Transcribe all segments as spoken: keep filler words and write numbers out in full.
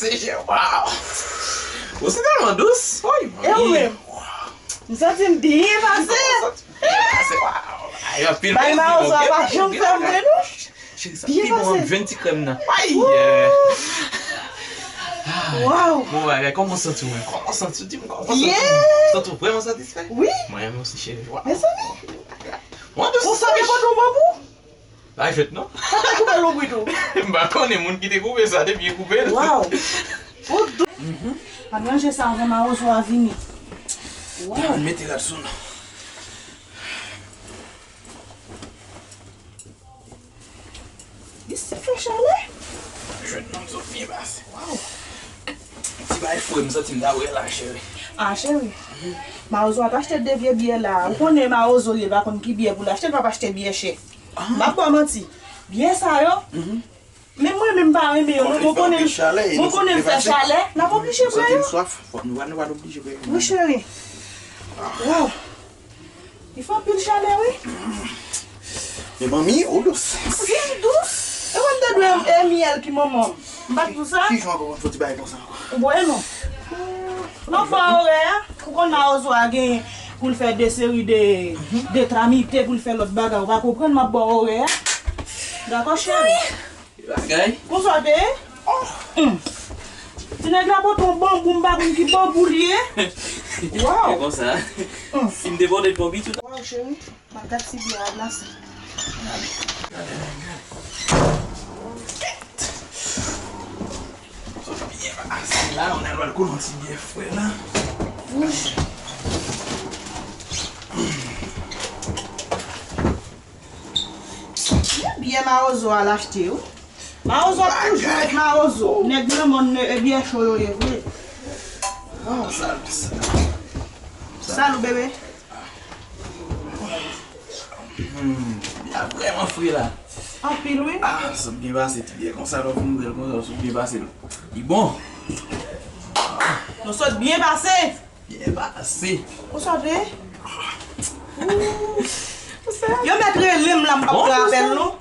Senyè, waw. Ou se tèlman dous. Woy, e ou menm? M santi m byen pase. Byen pase, waw. Ay, anpil plezi. Bay mawozo a pa janm fè m vre non. Cheri, sa pi bon, m jwenn ti krèm nan. Ay! Waw! Bon bagay, kòman w santi w menm? Kòman w santi w? Di m kòman w santi w? Byen! Santi w vrèman satisfè? Wi. Mwen menm osi, cheri. Waw! Mezanmi! Mwen tou. Konsa, yo pote yon banbou? Pa jwèt non. Sa te koupe lonbrit ou? M pa konnen moun ki te koupe sa, depi yo koupe l. Waw! Ou dou. Ann ranje sa anvan mawozo a vini. Waw! Ann mete rad sou nou. Isit fè chalè. Jwenn nonm sot byen pase. Waw. Ti bay fre, m santi m ta wè la, cheri. Ah, cheri. Mawozo ap achte de vye byè la. Ou konnen mawozo li, li pa konn ki byè pou l achte, l p ap achte byè chè. M p ap ba w manti. Byè sa yo, men mwen menm pa renmen yo non, mwen konnen, mwen konnen l fè chalè, n ap oblije bwè yo. Wi, cheri. Waw. Li fè anpil chalè, wi. Men manmi, ou dous. Pi dous. E mwen m te dwe e myèl ki manman m. M pa t di w sa? Ki jan ankò konn fè ti bagay konsa ankò? Ou bwè non. Non, fò orè a, ou konn mawozo a gen pou l fè de seri de, de tramite, pou l fè lòt bagay. Ou pa konprann, m ap ba w orè a. Dakò, cheri? Bagay. Konsa w te ye? Oh. Ti nèg la pote yon banbou, m pa konn ki banbou li ye. Waw. Se konsa. Si m te pote l pou pitit. Waw, cheri. M ap gad si byè a glase. Sot byen pase la, on a lwa l koule yon ti byen fre la. Byen mawozo al achte wi. Mawozo ap toujou ret mawozo. Nèg nan mòn e byen cho yo ye vre. Waw, sa, sa. Salut bebe. Hmm, byen vrèman fre la. Anpil wi. Ah, sot byen pase, ti byen konsa, lè w fin bwè l konsa, sot byen pase. Li bon. Nou sot byen pase. Byen pase. Ou sot ye? Yo mèt rele m la, m p ap pran apèl non.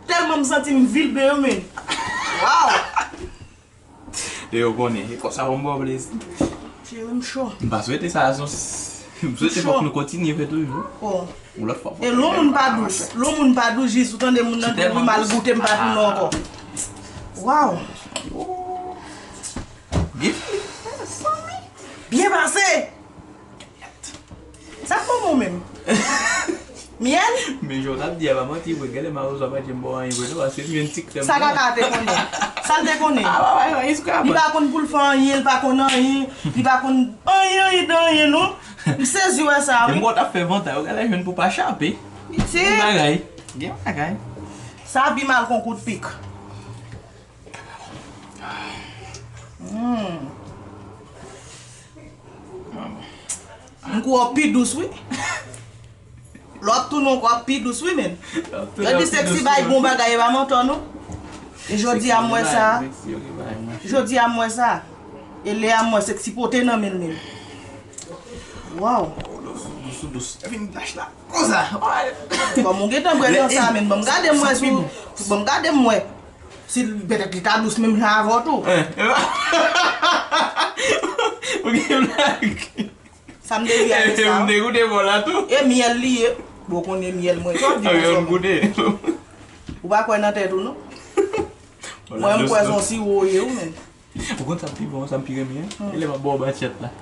Tèlman m santi m vilbe yo men. Waw. E yo konnen, e konsa pou m ba w plezi. Cheri m cho. M pa swete sa, m swete fòk nou kontinye fè toujou. Yon lòt fwa. E lè yon moun pa dous, lè yon moun pa dous, jis ou tande moun nan di wi mal goute m pa tounen ankò. Waw. Byen pase. Sa k bon bon menm? Myèl? Men jan w t ap di a pa manti vre, genlè mawozo a pa janm ba w anyen vre non, paske li menm ti krèm. Sa kaka a te konnen? Sa l te konnen? Li pa konn pou l fè anyen, li pa konn anyen, li pa konn anyen, anyen de anyen non. M sezi wè sa wi. Menm lè w t ap fè vantay, ou genlè jwenn pou pa chape. Gen bagay. Gen bagay. Sa pi mal kon kout pik. Hmm. M kwè w pi dous wi. Lè w ap tounen w kwè w ap pi dous wi men. Yo di seksi bay bon bagay e pa mantò non. E jodi a m wè sa. Jodi a m wè sa. E lè a m wè seksi pote nan men l men. Waw. Dous, dous, dous. Epi m dash la. Konsa. Kòm ou gentan bwè nan sa men ban m gade m wè si w, ban m gade m wè. Si petèt li ta dous menm jan avè w tou. Ou gen blag. Sa m te di a sa. M te goute bò la tou. E myèl li ye. Bon, konnen myèl mwen. Sa w di konsa? Ou pa kwè nan tèt ou non. Mwen m kwè se yon siwo w ye ou menm. Ou konn sa m pi bon, sa m pi renmen an? E lè m ap ba w ba tchèt la.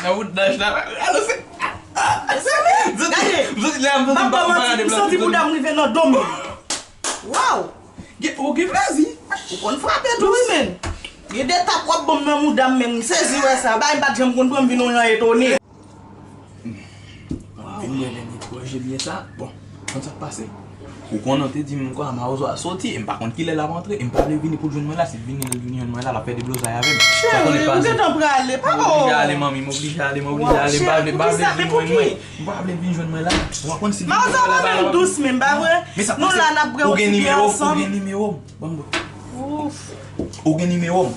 Nan wout daj la. Alo se. Gade. M santi la, m santi m pa ka deplase. M santi bouda m rive nan do m. Waw. Ou gen plezi. Ou konn frape tou wi men. Gen de tap w ap ban m nan mouda m men m sezi wè sa. Bagay m pa t janm konn pran m vin yon jan etone. Vin bwè dènye ti gòje byè sa. Bon, konn sa k pase. Ou konnen w te di m kwa mawozo a soti e m pa konn kilè l ap antre e m pa vle vini pou l jwenn mwen la. Si l vini, l vin jwenn mwen la, l ap fè deblozay avè m. Cheri, ou gentan prale, pa o. M oblije ale, manmi, m oblije ale, m oblije ale. M pa vle, m pa vle vin jwenn mwen. M pa vle vin jwenn mwen la. Ou pa konn si l vin jwenn mwen la, ba l ap. Mawozo pa menm dous menm, pa vre? Nou la, n ap bwè yon ti byè ansanm. Ou gen nimewo m? Ban m bwè. Ouf. Ou gen nimewo m?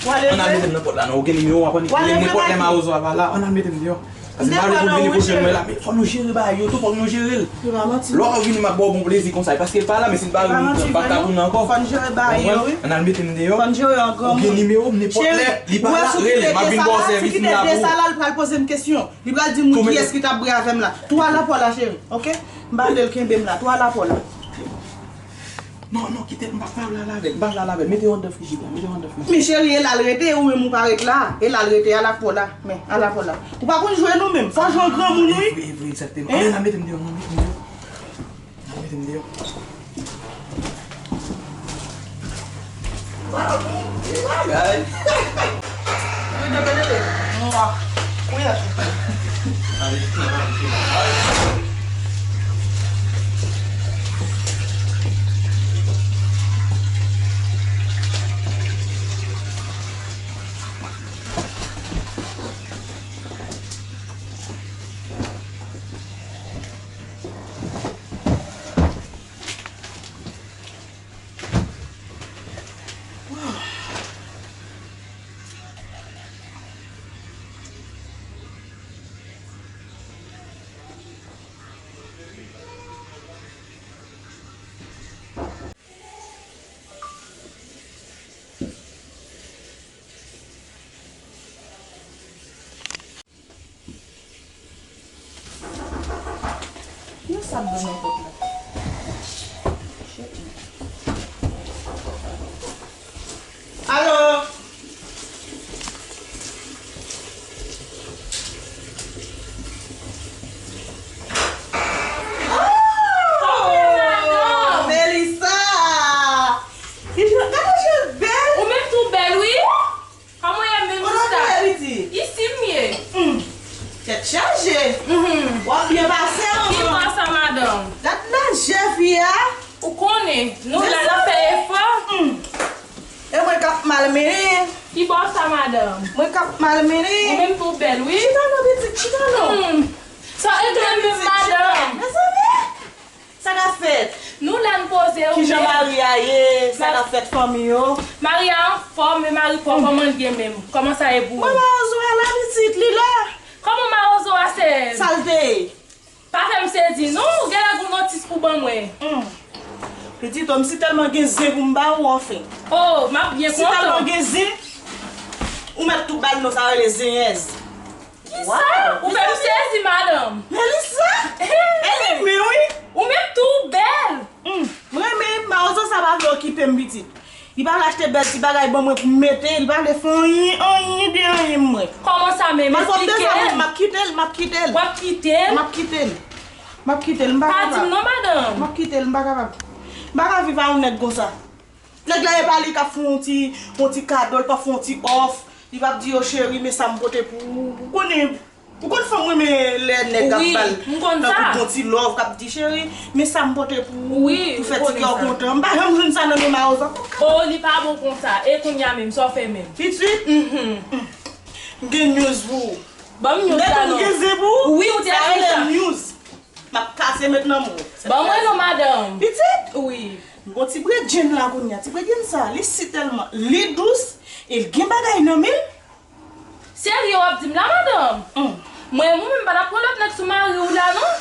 Ann al mete m nan pòt la non, ou gen nimewo m, w ap annik rele m nenpòt lè mawozo a pa la, ann al mete m deyò. Paske m pa vle pou l vini pou jwenn mwen la, men fò nou jere bagay yo tou, fò nou jere l. Lè w ap vini, m ap ba w bon plezi konsa, e paske l pa la, men si l pa vini, m p ap ka tounen ankò. Fò n jere bagay yo, wi. Ann al mete m deyò. Fò n jere an granmoun. Ou gen nimewo m, nenpòt lè li pa la, rele m, m ap vin ba w sèvis m la pou ou. Sa la, l pral poze m kesyon. Li pral di m wi, kiyès ki t ap bwè avè m la. Tou al apò la, cheri, oke? M pa vle l kenbe m la. Tou al apò la. Non, non, kite l, m pa, pa vle al avè l, m pa vle al avè l. Mete yo anndan frijidè, mete yo anndan frijidè. Men cheri, e la l rete, ou menm ou pa ret la. E la l rete, al apò la. Men, al apò la. Ou pa konn jwe non menm. Fò jwe an granmoun, wi. E vre, e vre, egzakteman. Ann al mete m deyò, non, mete m deyò. Ann al mete m deyò. Bagay. Yo sa ap done pòt la. Alo! Oh! Melissa! Gade jan w bèl! Ou menm tou bèl, wi! Kòman w ye menm, Melissa? Isi m ye. Hmm. Tèt chaje. Mhm. W ap byen pase, manman. Ki bò sa, madanm? Gad lajè fi a. Ou konnen, nou la n ap fè efò. Hmm. E mwen k ap malmennen. Ki bò sa, madanm? Mwen k ap malmennen. Ou menm tou bèl, wi. Chita non, pitit, chita non. Hmm. Sa regle menm, madanm. Mezanmi. Sa k ap fèt? Nou la n poze, ou menm. Kijan mari a ye? Sa k ap fèt fanmi yo? Mari a anfòm, men mari pa w kòman l ye menm? Kòman sa ye pou ou? Mwen mawozo a la pitit, li la. Kòman mawozo a se? Sa l te ye? Pa fè m sezi non, ou genlè gon notis pou ban mwen. Hmm. Pitit, o, m si tèlman gen zen pou m ba ou anfen. Oh, m ap byen kontan. Si tèlman gen zen, ou mèt tou ba l non, sa rele zenyèz. Kisa? Ou fè m sezi, madanm. Melissa! E li menm, wi. Ou menm tou bèl. Hmm. M renmen, mawozo sa pa vle okipe m, pitit. Li pa vle achte bèl ti bagay ban mwen pou m mete, li pa vle fè anyen, anyen de anyen mwen. Kòman sa menm? Eksplike m. M ap kite l, m ap kite l. W ap kite l? M ap kite l. M ap kite l, m pa kapab. Pa di m non, madanm. M ap kite l, m pa kapab. M pa ka viv a yon nèg konsa. Nèg la e pa li k ap fè yon ti, yon ti kado, li p ap fè yon ti òf. Li p ap di yo, cheri, men sa m pote pou ou. Ou konnen, ou konn fanm renmen lè nèg ap ba l tankou bon ti love, k ap di, cheri, men sa m pote pou ou, pou fè ti kè w kontan. M pa janm jwenn sa nan men mawozo. Oh, li pa bon konsa. E kounye a menm, sa w fè menm? Pitit? Mhm. M gen news pou ou. Ban m news la non. Wi, ou te di sa. News. M ap kase met nan men w. Ban mwen non, madanm. Pitit? Wi. Bon, ti bredjenn la kounye a. Ti bredjenn sa, li si tèlman, li dous, e l gen bagay nan men l. Serye w ap di m la, madanm? Hmm. Mwen, ou menm pa t ap pran lòt nèg sou mari w la, non?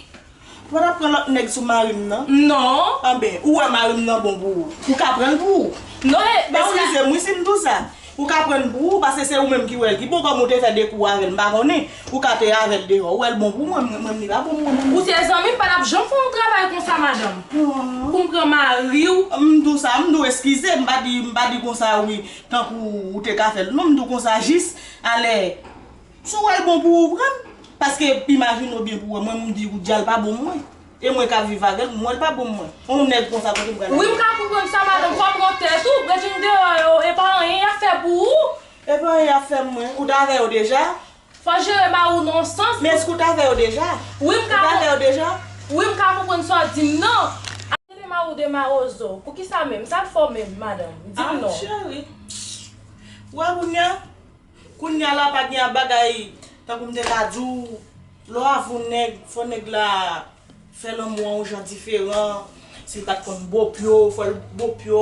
Ou pa t ap pran lòt nèg sou mari m nan? Non. Anben, ou wè mari m nan bon pou ou. Ou ka pran l pou ou. Non, e, ba w la. Eskize m, wi, si m di w sa. Ou ka pran l pou ou, paske se ou menm ki wè l. Ki bò kòm ou te fè de kou avè l, m pa konnen. Ou ka te avè l deyò. Ou wè l bon pou mwen, mwen, mwen, li pa bon pou mwen, mwen. Ou se zanmi m, pa t ap janm fè yon travay konsa, madanm. Pou m pran mari w. M di w sa, m di w eskize, m pa di, m pa di konsa, wi, tankou ou te ka fè l. Non, m di w konsa jis, alè, si w wè l bon pou ou, pran l. Paske, imajine w byen pou w wè, mwen, m di w, djal pa bon mwen. E mwen k ap viv avè l, mwen l pa bon mwen. Yon nèg konsa kote m pral ale? Wi, m ka konprann sa, madanm. Fò w pran tèt ou. Bredjenn deyò yo, e pa anyen y ap fè pou ou. E pa anyen y ap fè mwen. Ou t avè yo deja? Fò w jere mari w nan yon sans. Men èske ou t avè yo deja? Wi, m ka. Ou t avè yo deja? Wi, m ka konprann sa w di m nan. Ap rele mari w de mawozo. Poukisa menm? Sa l fè w menm, madanm? Di m non. Ah, cheri. Ou wè kounye a? Kounye a la pa gen bagay tankou m te ka di w, lè w avè yon nèg, fò nèg la fè lanmou an yon jan diferan. Si l pa t konn bopyo, fò l bopyo.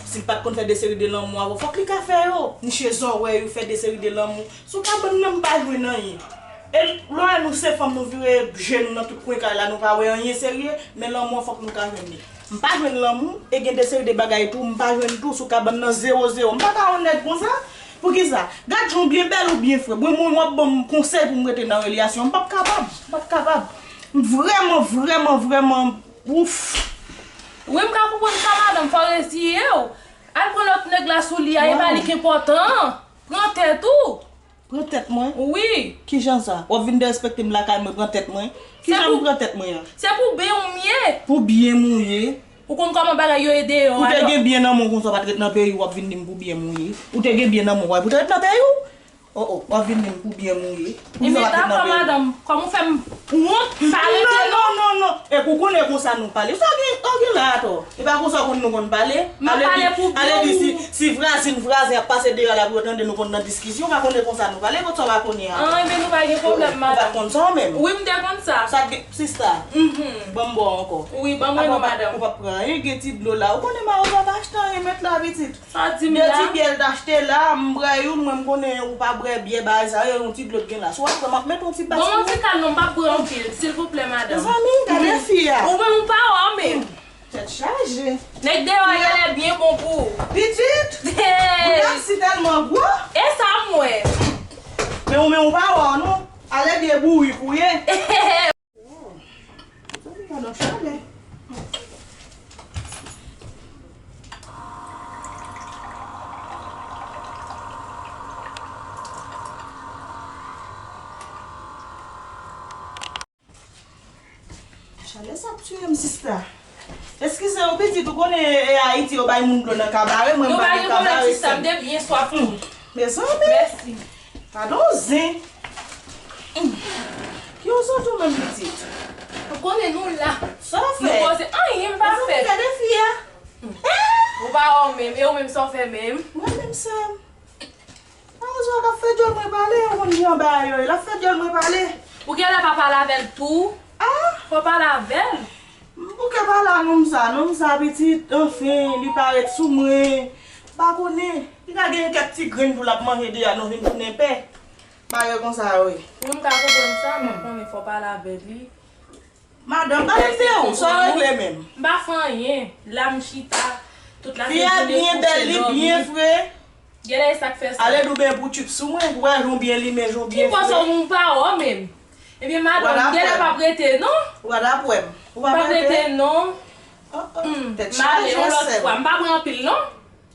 Si l pa t konn fè de seri de lanmou avè w, fòk li ka fè yo. Niche zòrèy ou, fè de seri de lanmou. Sou kabann nan m pa jwenn anyen. E lè nou se fanm, nou vire je nou nan tout kwen kay la, nou pa wè anyen serye, men lanmou an fòk nou ka jwenn li. M pa jwenn lanmou, e gen de seri de bagay tou, m pa jwenn tou sou kabann nan zewo zewo. M pa ka onèt konsa. Poukisa? Gad jan w byen bèl, ou byen fre. Mwen, mwen, w ap ban m konsèy pou m rete nan relasyon. M p ap kapab. M p ap kapab. M vrèman, vrèman, vrèman, ouf. Wi, m ka konprann sa, madanm, fò w reziye w. Al pran lòt nèg la sou li a, e pa li ki enpòtan an. Pran tèt ou. Pran tèt mwen? Wi. Kijan sa? W ap vin derespekte m lakay mwen, pran tèt mwen? Kijan m pran tèt mwen an? Se pou byen w m ye. Pou byen m ou ye? Ou konn kòman bagay yo ye deyò a? Ou te gen byen nan men w konsa, w pa t ret nan peyi w, w ap vin di m pou byen m ou ye? Ou te gen byen nan men w, w pa t ret nan peyi w? Oh, oh, w ap vin di m pou byen m ou ye? Ebyen, dakò, madanm, kòm ou fè m wont, m pa rete non. Non, non, non, non. Epi ou konnen konsa nou pale. Sa w gen, sa w gen la atò? E pa konsa w konn nou konn pale? M ap pale pou byen ou. Ale di, ale di si, si vwazin, vwazen ap pase deyò la pou yo tande nou konn nan diskisyon, w pa konnen konsa nou pale, konsa w pa konnen atò. An, ebyen nou pa gen pwoblèm, madanm. Ou pa t konn sa w menm? Wi, m te konn sa. Sa k gen, sista? Mhm. Ban m ba w ankò. Wi, ban mwen non, madanm. Ou p ap pran anyen, gen ti dlo la. Ou konnen Mawozo pa achte anyen, met la pitit. Sa w di m la? De ti byè l t achte la, m bwè youn, mwen m konnen ou pa bwè byè bagay sa yo, yon ti dlo t gen la. Si w ap pran, m ap met yon ti bas pou ou. Bon, yon ti kal non, m p ap bwè anpil, silvouplè, madanm. Mezanmi, gade fi a. Ou menm ou pa wè w menm. Tèt chaje. Nèg deyò a genlè byen bon pou ou. Pitit! Hey! Bouda si tèlman gwo. E sa m wè. Men ou menm ou pa wè w non. Ale byen bourik ou ye. Oh, sa vin fè nan chalè. Chalè sa ap tiye m, sista. Eskize w, pitit, ou konnen, e, Ayiti, yo bay moun dlo nan kabare, mwen m pa gen kabare. Yo bay rekonèt sista, m te byen swaf tou. Mezanmi. Mèsi. Padon, zen. Ki w sot ou menm, pitit? Ou konnen nou la. Sa w fè? Nou poze, anyen m pa fè. Mezanmi, gade fi a. Ou pa wè w menm, e ou menm sa w fè menm? Mwen menm sa m. Mawozo a k ap fè dyòl mwen pale, ou konn jan bagay yo ye, l ap fè dyòl mwen pale. Ou genlè pa pale avè l tou? Ah? Fò w pale avè l. M bouke pale a nonm sa, nonm sa pitit, anfen, li parèt sou mwen. M pa konnen, li ka gen kèk ti grenn tou l ap manje deyò, nou vin tounen pè. Bagay konsa, wi. Wi, m ka konprann sa, men konnen fò w pale avè li. Madanm, pa vin de ou, sa w regle menm? M pa fè anyen. La m chita, tout la se di li kouche dòmi. Fi a byen bèl, li byen fre. Genlè e sa k fè sa. Ale douben pou tchup sou mwen, pou wè jan w byen limen, jan w byen fre. Ki pòs ou m pa wè w menm? Ebyen, madanm, genlè p ap rete non. Ou pa t ap wè m. Ou p ap rete non. Oh, oh. M ale yon lòt fwa. M pa pran anpil non.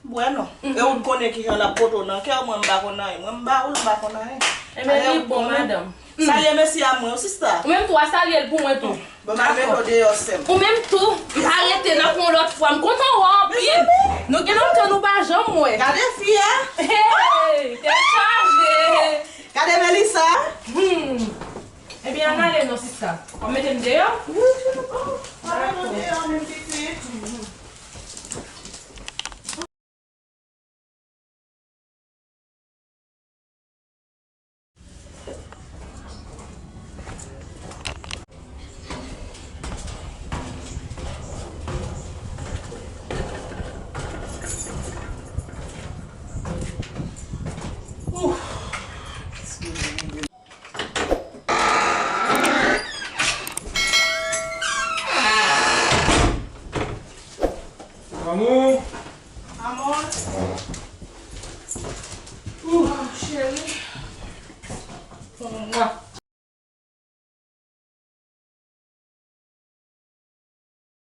Bwè non. E ou t konnen kijan l ap pote w nan kè w, mwen m pa konn anyen. Mwen m ba ou l, m pa konn anyen. Ebyen, li bon, madanm. Salye mesye a mwen, sista. Ou menm tou, a salye l pou mwen tou. Bon, m al mete w deyò, sè m. Ou menm tou, pa rete nan yon lòt fwa. M kontan wè w anpil. Nou gen lontan nou pa janm wè. Gade fi a. Hey, tèt chaje. Gade Melissa. Hmm. Ebyen, ann ale non, sista. W ap mete m deyò? Wi, wi, wi. W ap mete w deyò, menm pitit. Amou. Amou. Ouh, cheri. Mwa.